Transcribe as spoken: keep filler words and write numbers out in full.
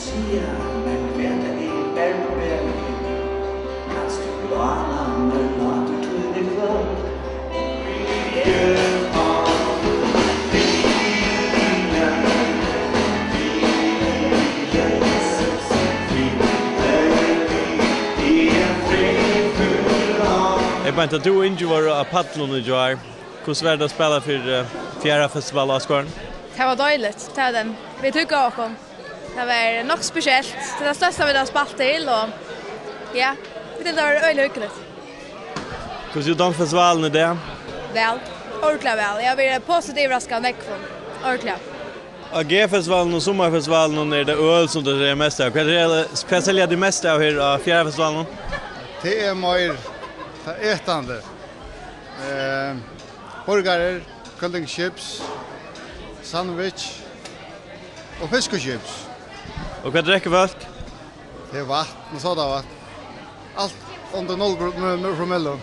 Siga, men hvat er Bergvegin? Kanst tú blána, men látur tín í kvøld. Eg veit at tú og Ingi vóru á pallinum í gjár. Hvussu var tað at spæla fyri, eh, Fjarðarfestival á Áskoðaranum? Tað var deiligt, tað var tað. Vit huggaðu okkum. Tað var nokk spesielt. Tað er tað størsta vit hava spælt til, og ja, vit, tað var øgiliga hugnaligt. Hvussu er festivalen í dag? Væl, ordiliga væl. Eg havi verið positivt yvirraskað av nógvum. Ordiliga. Á G-festivalinum og summarfestivalinum er tað øl sum tey selja mest av. Hvat er, hvat selja tey mest av her á Fjarðarfestivalinum? Tað er meir tað etandi. Eh, burgarar, kyllingschips, sandwich og fiskuchips. Og hvat drekkur fólk? Tað er vatn og sodavatn. Alt undir null pro-, pro-, promillu.